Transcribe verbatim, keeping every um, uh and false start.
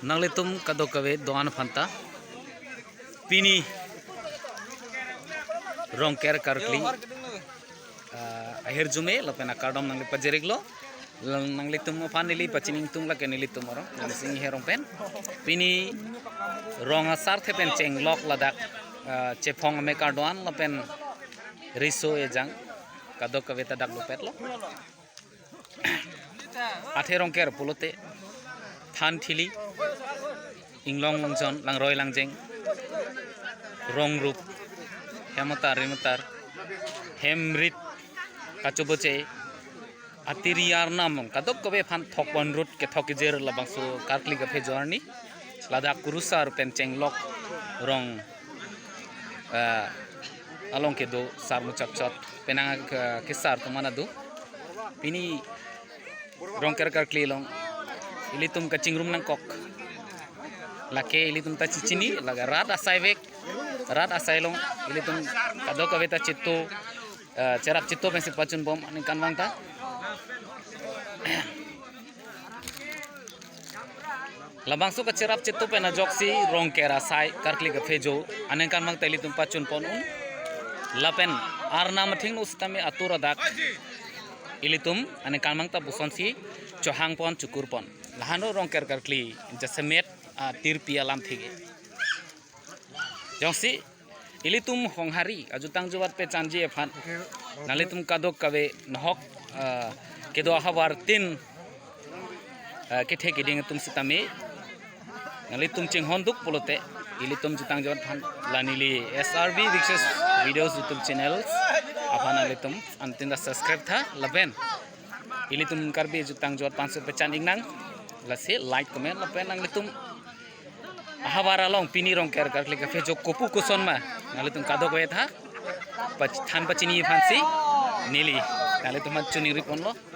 Nanglitum kadokave do-an aphanta pini Rongker karkli, ah, ahirjume lapen akardom nangli pajiriklo. Lang nanglitum aphan neli pachini ingtung, lake nelitum arong Langsing Inghe Rongpen. Pini rong asarthe pen chenglok ladak, ah, chephong ame kardo-an lapen riso ejang kadokave ta dak dopetlo. Athe Rongker pulote than thili, inglong longjon, langroi langjeng, rong rup, hem atar rim atar, hem rit, kachoboche, atiri arnam, kadokave aphan thok ponrut kethok kejir labangso karkli kaphejo arni. Ladak kurusar pen chenglok rong, eh, along kedo sar muchotchot, penang ke, kesar atum an adu. Pini Rongker karkli along ilitum kachingrum nangkok. Lake ilitum ta chichini, lake rat asai vek, rat asai along ilitum kadokave ta chito, eh, cherap chito pensi pachunbom aningkanvang ta. Labangso kacherap chito pen ajoksi Rongker asai karkli kaphejo aningkanvang ta ilitum pachun pon un. Lapen arnam athengno sitame atur adak ilitum aningkanvang ta pusonsi chohang pon, chukur pon. Lahenlo Rongker karkli jasemet, ah, tirpi alamthe ke. Jongsi ilitum honghari ajutang juvat pechanji aphan nanglitum kadokave nohok, ah, kedo ahavar tin, ah, kethe keding atum sitame nanglitum chinghon duk pulote ilitum jutang juvat aphan la neli S R B Vixes Videos YouTube channel aphan nanglitum antin ta subscribe tha lapen ilitum Karbi jutang juvat panso pechan ingnang, lasi like, comment lapen nanglitum ahavar along pini Rongker karkli kaphejo kopu koson ma nanglitum kadokave tha pach-, than pachini aphansi neli nanglitum aphan choningri ponlo.